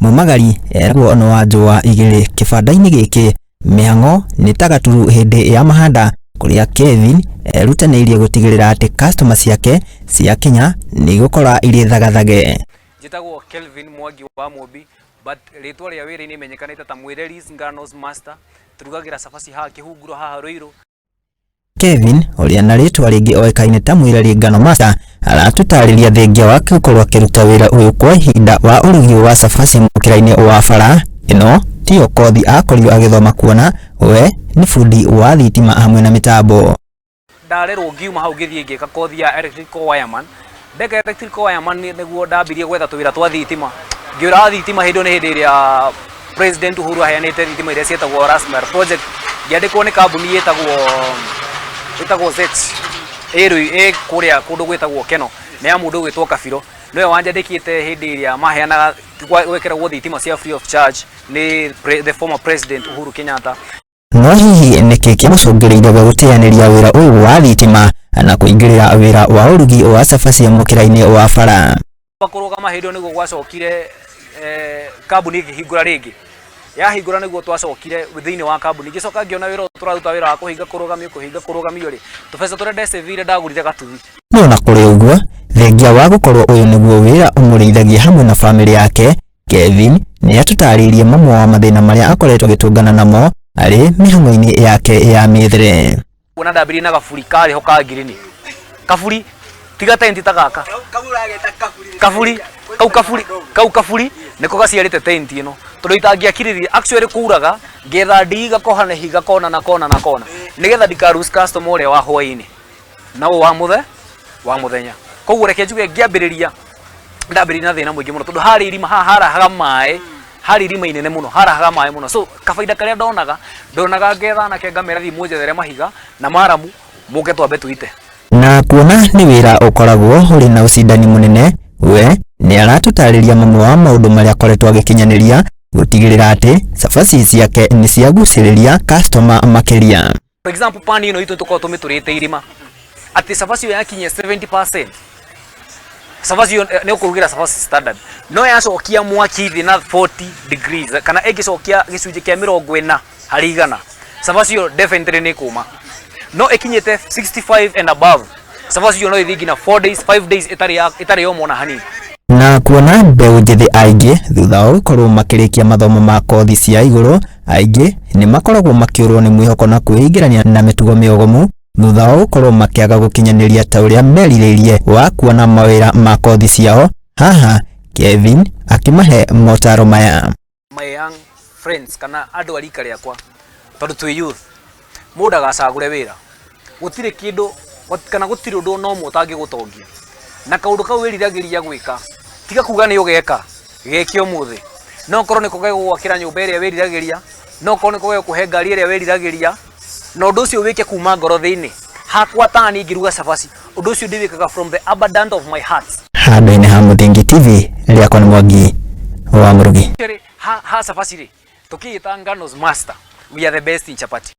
Mumagari eragwo nĩ wa njũa igĩrĩ kĩbanda-inĩ gĩkĩ. Mĩhang'o nĩ ta gaturu hĩndĩ ya mahanda kũrĩa Kevin erutanĩirie gũtigĩrĩra atĩ customer ciake ciakinya nĩ igũkora irĩ thagathage. Njĩtagwo Kelvin Mwangi wa Mũmbi, but rĩtwa rĩa wĩra-inĩ menyekanĩte ta Mwĩreri's Ngano's Master. Tũrugagĩra cabaci haha Kĩhunguro, haha Ruiru. Kevin ũrĩa na rĩtwa rĩngĩ oĩkaine ta Mwĩreri Ngano Master aratũtarĩria thengia wake gũkorwo akĩruta wĩra ũyũ kwa ihinda wa ũrugi wa cabaci mũkĩra-inĩ wa bara. Ĩno tiyo kothi akorirwo agĩthoma kuona we nĩ bundi wa thitima hamwe na mĩtambo. Ndarerwo ngiuma hau ngĩthiĩ ngĩka kothi ya electrical wireman. Ndeka electrical wireman nĩguo ndambirie gwetha tũwĩra twa thitima. Ngĩũra thitima hĩndĩ ĩyo nĩ hĩndĩ ĩrĩa President Uhuru aheanĩte thitima iria cietagwo Last Mile Project. Ngĩandĩkwo nĩ kambuni ĩtagwo Z ĩ kũrĩa kũndũ gwĩtagwo Keno, nĩ ya mũndũ ũgwĩtwo Kabiro. Nĩwe wanjandĩkĩte hĩndĩ ĩrĩa maheanaga gwekĩragwo thitima cia free of charge nĩ the former President Uhuru Kenyatta. No hihi nĩkĩ kĩamũcũngĩrĩirie we gũteanĩria wĩra ũyũ wa thitima na kũingĩrĩra wĩra wa ũrugi wa cabaci mũkĩra-inĩ wa bara? Kũrũgama hĩndĩ ĩyo nĩguo gwacokire kambuni ĩkĩhingũra rĩngĩ. Yahingũra nĩguo twacokire thĩinĩ wa kambuni. Ngĩcoka ngĩona wĩra ũyũ tũraruta wĩra wa kũhinga kũrũgamio, kũhinga kũrũgamio rĩ, tũbeca tũrĩa ndecĩvire ndagũrire gatuthi. No ona kũrĩ ũguo, thengia wa gũkorwo ũyũ nĩguo wĩra ũmũrĩithagia hamwe na bamĩrĩ yake, Kevin nĩ atũtarĩirie mamwe wa mathĩna marĩa akoretwo agĩtũngana namo arĩ mĩhang'o-inĩ yake ya mĩethere. Kuona ndambirie na gaburi karĩ ho ka ngirini. Kaburi tiga tenti ta gaka. Kaburi kau kaburi kau kaburi nĩko gaciarĩte tenti ĩno tondũ itangĩakirĩrĩria actually kuraga ngetha ndigi gakoha na ihiga kona na kona na kona nĩgetha ndika lose customer ũrĩa wa hwainĩ na ũyũ wa mũthe wa mũthenya. Koguo reke njuge ngĩambĩrĩria ndambĩrĩria na thĩna mũingĩ mũno tondũ harĩ irima haha harahaga maĩ, harĩ irima inene mũno harahaga maĩ mũno, so kabaida karĩa ndonaga ngetha anake ngamera thiĩ mũnjethere mahiga na maramu mũke twambe tũite. Na kuona nĩ wĩra ũkoragwo ũrĩ na ũcindani mũnene, we nĩ aratũtarĩria mamwe wa maũndũ marĩa akoretwo agĩkinyanĩria gũtigĩrĩra atĩ cabaci ciake nĩ ciagucĩrĩria customer makĩria. For example, pan ĩno itũ tũkoragwo tũmĩtũrĩte irima atĩ cabaci ĩyo yakinyia 70%, cabaci ĩyo nĩ ũkũrugĩra cabaci standard, no yacokia mwaki thĩ na 40 degrees kana ĩngĩcokia gĩcunjĩ kĩa 40%, cabaci ĩyo definitely nĩ ĩkũma. No ĩkinyĩte 65 and above, cabaci ĩyo no ĩthiĩ nginya 4 days, 5 days ĩtarĩ yoma ona hanini. Na kuona mbeũ njĩthĩ aingĩ thutha wa gũkorwo makĩrĩkia mathomo ma kothi cia igũrũ, aingĩ nĩ makoragwo makĩũrwo nĩ mwĩhoko na kwĩingĩrania na mĩtugo mĩogomu thutha wa gũkorwo makĩaga gũkinyanĩria ta ũrĩa merirĩirie wa kuona mawĩra ma kothi ciao. Haha Kevin akĩmahe motaro maya. My young friends kana andũ a rika rĩakwa, tondũ twĩ youth, mũndũ ndagacagũre wĩra. Gũtirĩ kĩndũ kana gũtirĩ ũndũ ona ũmwe ũtangĩgũtongia. Na kaũndũ kau wĩriragĩria gwĩka, tiga kuga nĩ ũgeka, geke ũmũthĩ. No korwo nĩko gegũgwakĩra nyũmba ĩrĩa wĩriragĩria, no korwo nĩko gegũkũhe ngari ĩrĩa wĩriragĩria, na ũndũ ũcio wĩke kuma ngoro thĩinĩ. Hakwa tani ngĩruga cabaci, ũndũ ũcio ndĩwĩkaga from the abundance of my heart. Handũ-inĩ ha Mũthingi TV, rĩakwa nĩ Mwangi wa Mũrugi. Ha cabaci rĩ, tũkĩĩta Ngano's Master, we are the best in chapati.